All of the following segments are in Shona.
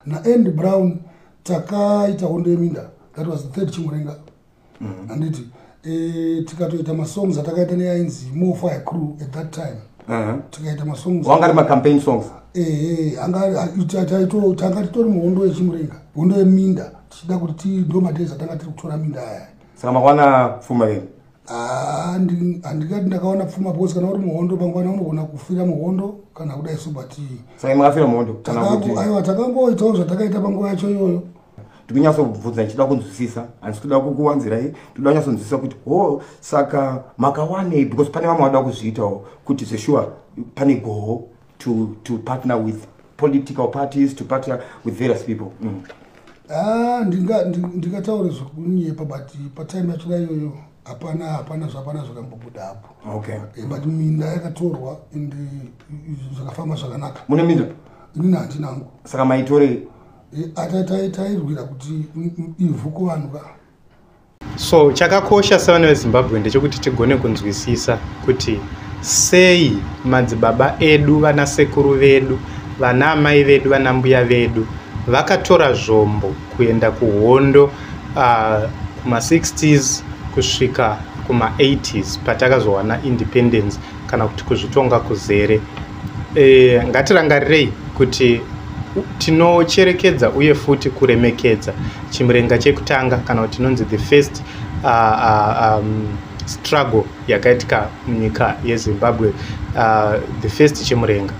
NaAndy Brown takaita hondo yeminda. That was the third Chimurenga, handiti? Tikatoita masongs atakaita neyainzi More Fire Crew at that time. Tikaita masongs. Wanga ari macampaign songs? Ehe, tanga titori muhondo yechimurenga, hondo yeminda, tichida kuti ndo madays atanga tiri kutora minda aya. Saka makawana pfuma yenu? Ah, handingati ndakawana pfuma, because kana uri muhondo, pangwana unogona kufira muhondo kana kudai so, but Saka makafira muhondo kana kuti? Aiwa, takangoitawo zvatakaita panguva yacho iyoyo. Ndikunyasobvunza ndichida kunzwisisa, handisi kuda kukuwanzirai. Ndikuda kunyatsonzwisisa kuti ho, saka makawanei? Because pane vamwe vada kuzviitawo kuti zvesure pane goho to partner with political parties, to partner with various people. Ah, ndingataure zvekunyepa, but patime yachona iyoyo hapana zvapana zvakambobuda apo. But minda yakatorwa and zvakafamba zvakanaka. Mune minda? Inini handinangu. Saka maitorei? Tairwira kuti ivhu kuvanhu ka. So chakakosha sevana veZimbabwe ndechekuti tigone kunzwisisa kuti sei madzibaba edu, vanasekuru vedu, vana amai vedu, vana mbuya vedu vakatora zvombo kuenda kuhondo kuma-60s kusvika kuma-80s, patakazowana independence kana kuti kuzvitonga kuzere. Ngatirangarirei kuti tinocherekedza uye futi kuremekedza chimurenga chekutanga, kana kuti inonzi the first struggle yakaitika munyika yeZimbabwe, the first Chimurenga.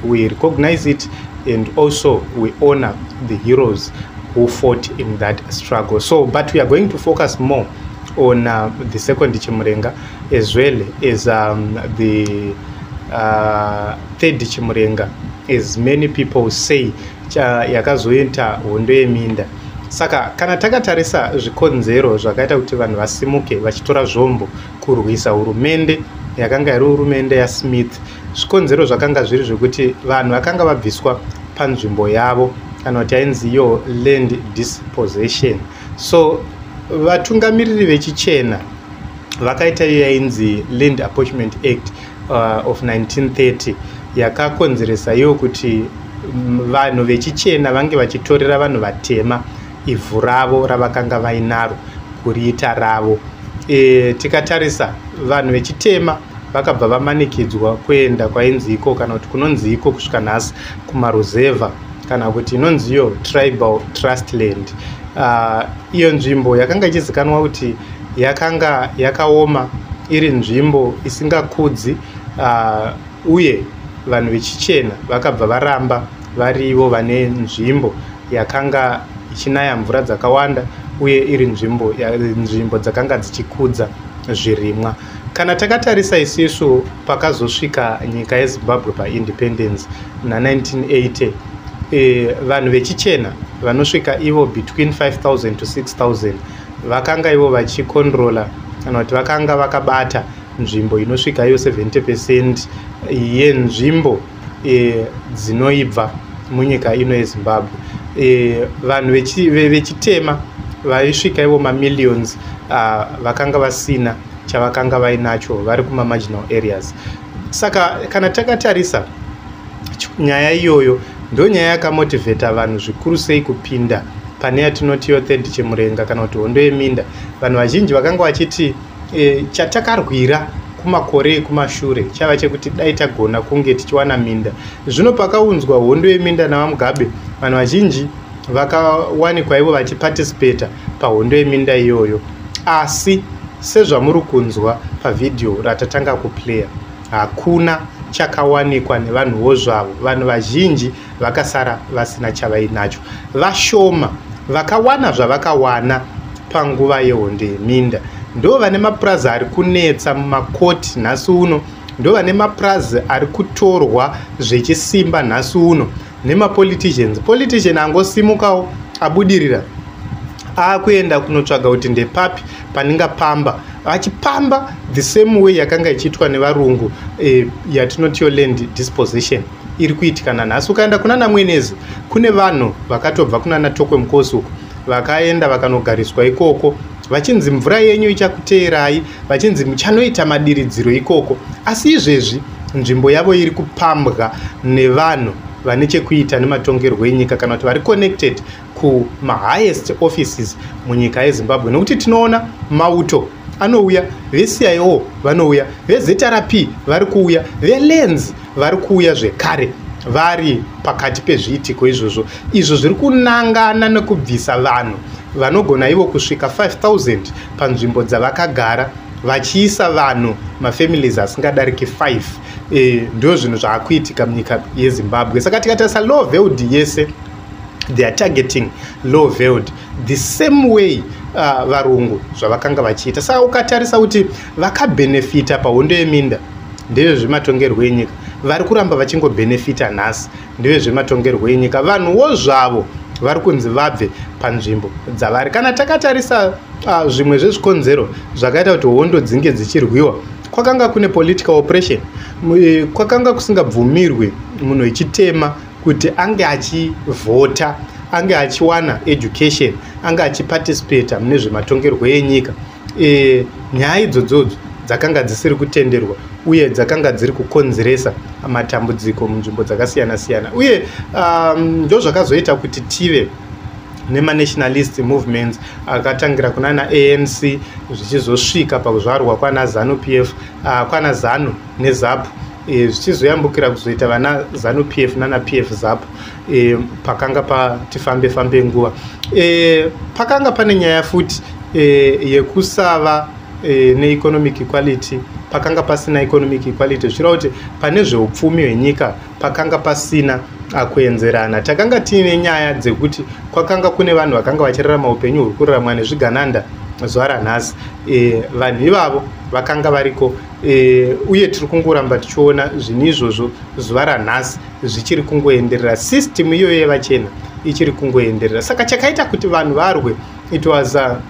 We recognize it and also we honor the heroes who fought in that struggle. So, but we are going to focus more on the second Chimurenga as well as the third Chimurenga, as many people say, yakazoita hondo yeminda. Saka kana takatarisa zvikonzero zvakaita kuti vanhu vasimuke vachitora zvombo kurwisa hurumende yakanga iri hurumende yaSmith, zvikonzero zvakanga zviri zvekuti vanhu vakanga vabviswa panzvimbo yavo, kana kuti yainzi iyo land dispossession. So vatungamiriri vechichena vakaita iyo yainzi Land Apportionment Act of 1930, yakakonzeresa iyo kuti vanhu vechichena vange vachitorera vanhu vatema ivhu ravo ravakanga vainaro kuriita ravo. Tikatarisa vanhu vechitema vakabva vamanikidzwa kuenda kwainzi iko, kana kuti kunonzi iko kusvika nhasi, kumaruzevha, kana kuti inonzi iyo tribal trust land. Iyo nzvimbo yakanga ichizikanwa kuti yakanga yakaoma, iri nzvimbo isingakudzi, uye vanhu vechichena vakabva varamba varivo vane nzvimbo yakanga ichinaya mvura dzakawanda uye iri nzvimbo dzakanga dzichikudza zvirimwa. Kana takatarisa isisu pakazosvika nyika yeZimbabwe paindependence muna 1980, vanhu vechichena vanosvika ivo between 5000 to 6000 vakanga ivo vachicontrola, kana kuti vakanga vakabata nzvimbo inosvika iyo 70% yenzvimbo dzinoibva munyika ino yeZimbabwe. Vanhu vechitema vaisvika ivo mamillions vakanga vasina chavakanga vainacho, vari kumamarginal areas. Saka kana takatarisa nyaya iyoyo, ndo nyaya yakamotivheta vanhu zvikuru sei kupinda pane yatinoti yo third Chimurenga, kana kuti hondo yeminda. Vanhu vazhinji vakanga vachiti chatakarwira kumakore ekumashure chaiva chekuti dai tagona kunge tichiwana minda. Zvino pakaunzwa hondo yeminda navaMugabe, vanhu vazhinji vakawanikwa ivo vachiparticipata pahondo yeminda iyoyo. Asi sezvamuri kunzwa pavhidhiyo ratatanga kuplaya, hakuna chakawanikwa nevanhuwo zvavo. Vanhu vazhinji vakasara vasina chavainacho. Vashoma vakawana zvavakawana panguva yehondo yeminda ndo vane mapurazi ari kunetsa mumakoti nhasi uno, ndo vane mapurazi ari kutorwa zvechisimba nhasi uno nemapoliticians. Politician angosimukawo abudirira, aakuenda kunotsvaga kuti ndepapi paningapamba, vachipamba the same way yakanga ichiitwa nevarungu, yatinotiyo land dispossession iri kuitika nanhasi. Ukaenda kuna naMwenezi, kune vanhu vakatobva kuna naTokwe Mukosi uko, vakaenda vakanogariswa ikoko, vachinzi mvura yenyu ichakuteerai, vachinzi muchanoita madiridziro ikoko. Asi izvezvi nzvimbo yavo iri kupambwa nevanhu. vane chekuita nematongerwo enyika kana kuti vari connected kumahighest offices munyika yeZimbabwe, nekuti tinoona mauto anouya, veCIO vanouya, veZRP vari kuuya, veLands vari kuuya zvekare, vari pakati pezviitiko izvozvo, izvo zviri kunangana nekubvisa vanhu vanogona ivo kusvika 5000 panzvimbo dzavakagara, vachiisa vanhu mafamilies asingadariki 5. Ndo zvinhu zvaakuitika munyika yeZimbabwe. Saka tikatarisa Lowveld yese, they are targeting Lowveld the same way varungu zvavakanga vachiita. Saka ukatarisa kuti vakabhenefita pahondo yeminda ndezvematongerwo enyika, vari kuramba vachingobhenefita nhasi ndezvematongerwo enyika. Vanhuwo zvavo vari kunzi vabve panzvimbo dzavari. Kana takatarisa zvimwe zvezvikonzero zvakaita kuti hondo dzinge dzichirwiwa, kwakanga kune political oppression. Kwakanga kusingabvumirwi munhu wechitema kuti ange achivhota, ange achiwana education, ange achiparticipata mune zvematongerwo enyika. Nyaya idzodzodzo dzakanga dzisiri kutenderwa uye dzakanga dziri kukonzeresa matambudziko munzvimbo dzakasiyana-siyana. Uye ndo zvakazoita kuti tive nemanationalist movements akatangira kunana ANC, zvichizosvika pakuzvarwa kwana ZANU PF, kwana ZANU neZAPU, zvichizoyambukira kuzoita vana ZANU PF nana PF ZAPU. Pakanga patifambe fambe nguva, pakanga pane nyaya futi yekusava neeconomic equality. Pakanga pasina economic equality, zvichireva kuti pane zveupfumi hwenyika pakanga pasina kuenzerana. Takanga tiine nyaya dzekuti kwakanga kune vanhu vakanga vachirarama upenyu huri kuraramwa nezvigananda zuva ranhasi. Vanhu ivavo vakanga variko, uye tiri kungoramba tichiona zvinhu izvozvo zuva ranhasi zvichiri kungoenderera. System iyoyo yevachena ichiri kungoenderera. Saka chakaita kuti vanhu varwe, it was an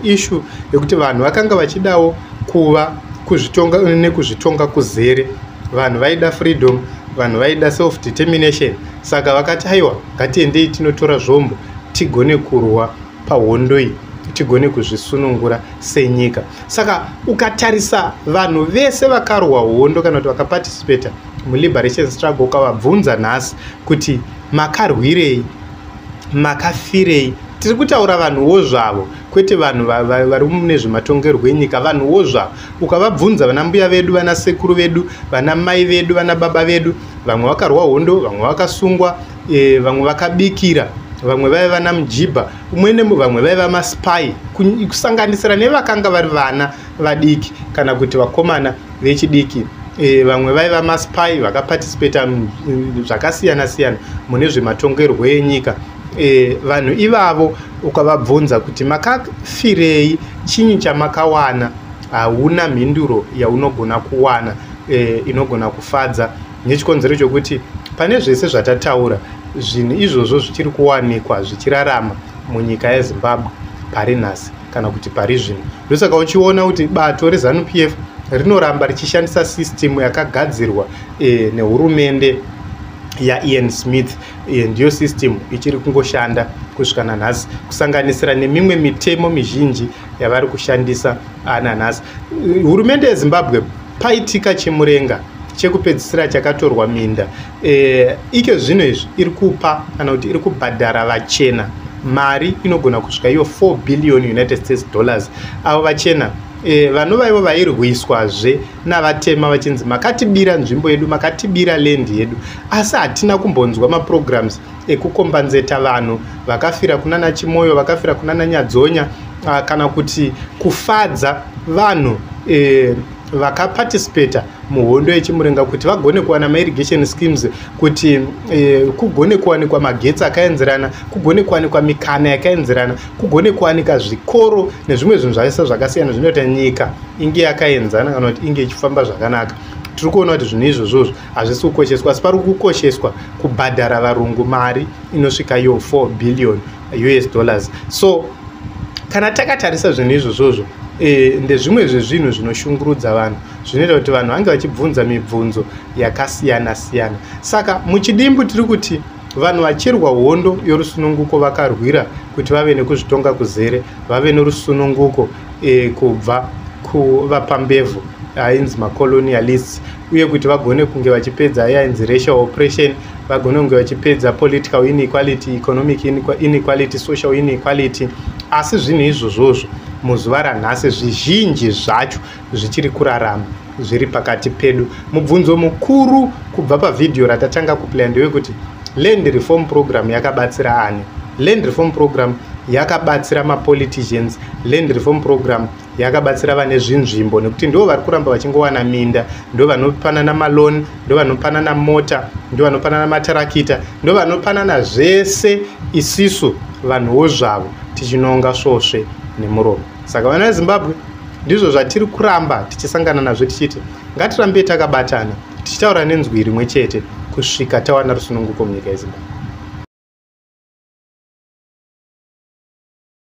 issue yekuti vanhu vakanga vachidawo kuva kuzvitonga nekuzvitonga kuzere. Vanhu vaida freedom, vanhu vaida self determination. Saka vakati, "Aiwa, ngatiendei tinotora zvombo, tigone kurwa pahondo iyi, tigone kuzvisunungura senyika." Saka ukatarisa vanhu vese vakarwa hondo kana kuti vakaparticipata muliberation struggle, ukavabvunza nhasi kuti makarwirei, makafirei, tiri kutaura vanhuwo zvavo, kwete vanhu vari mune zvematongerwo enyika, vanhuwo zvavo, ukavabvunza, vana mbuya vedu, vana sekuru vedu, vana mai vedu, vana baba vedu, vamwe vakarwa hondo, vamwe vakasungwa, vamwe vakabikira, vamwe vaiva namujibha umwe, vamwe vaiva maspy, kusanganisira nevakanga vari vana vadiki kana kuti vakomana vechidiki. Vamwe vaiva maspy, vakaparticipata zvakasiyana siyana mune zvematongerwo enyika. Vanhu ivavo ukavabvunza kuti makafirei, chinyi chamakawana, hauna mhinduro yaunogona kuwana inogona kufadza, nechikonzero chokuti pane zvese zvatataura, zvinhu izvozvo zvichiri kuwanikwa zvichirarama munyika yeZimbabwe pari nhasi kana kuti pari zvino. Ndosaka uchiona kuti bato reZANU PF rinoramba richishandisa system yakagadzirwa nehurumende yaIan Smith. Ndiyo system ichiri kungoshanda kusvika nanhasi, kusanganisira nemimwe mitemo mizhinji yavari kushandisa nanhasi. Hurumende yeZimbabwe, paitika chimurenga chekupedzisira chakatorwa minda, ike zvino izvi iri kupa kana kuti iri kubhadhara vachena mari inogona kusvika iyo 4 billion United States dollars. Avo vachena vanova ivo vairwiswazve navatema vachinzi makatibira nzvimbo yedu, makatibira land yedu, asi hatina kumbonzwa maprograms ekucompensata vanhu vakafira kunana Chimoyo, vakafira kunana Nyadzonya, kana kuti kufadza vanhu vakaparticipata muhondo yechimurenga kuti vagone kuwana mairrigation schemes, kuti kugone kuwanikwa magetsi akaenzerana, kugone kuwanikwa mikana yakaenzerana, kugone kuwanika zvikoro nezvimwe zvinhu zvese zvakasiyana zvinoita nyika inge yakaenzana kana kuti inge ichifamba zvakanaka. Tiri kuona kuti zvinhu izvozvozvo hazvisi kukosheswa, asi pari kukosheswa kubhadhara varungu mari inosvika iyo 4 billion US dollars. So kana takatarisa zvinhu izvozvozvo, ndezvimwe zvezvinhu zvinoshungurudza vanhu, zvinoita kuti vanhu vange vachibvunza mibvunzo yakasiyana siyana. Saka muchidimbu tiri kuti vanhu vachirwa hondo yorusununguko vakarwira kuti vave nekuzvitonga kuzere, vave nerusununguko kubva kuvapambevhu ainzi macolonialists. Uye kuti vagone kunge vachipedza yainzi racial oppression, vagone kunge vachipedza political inequality, economic inequality, social inequality. Asi zvinhu izvozvozvo muzuva ranhasi zvizhinji zvacho zvichiri kurarama, zviri pakati pedu. Mubvunzo mukuru kubva pavhidhiyo ratatanga kuplaya ndewekuti land reform program yakabatsira ani? Land reform program yakabatsira mapoliticians. Land reform program yakabatsira vane zvinzvimbo, nekuti ndo vari kuramba vachingowana minda, ndo vanopanana maloan, ndo vanopanana mota, ndo vanopanana matarakita, ndo vanopanana zvese. Isisu vanhuwo zvavo tichinonga svosve nemuromo. Saka vana veZimbabwe, ndizvo zvatiri kuramba tichisangana nazvo, tichiti ngatirambei takabatana, tichitaura nenzwi rimwe chete kusvika tawana rusununguko munyika yeZimbabwe.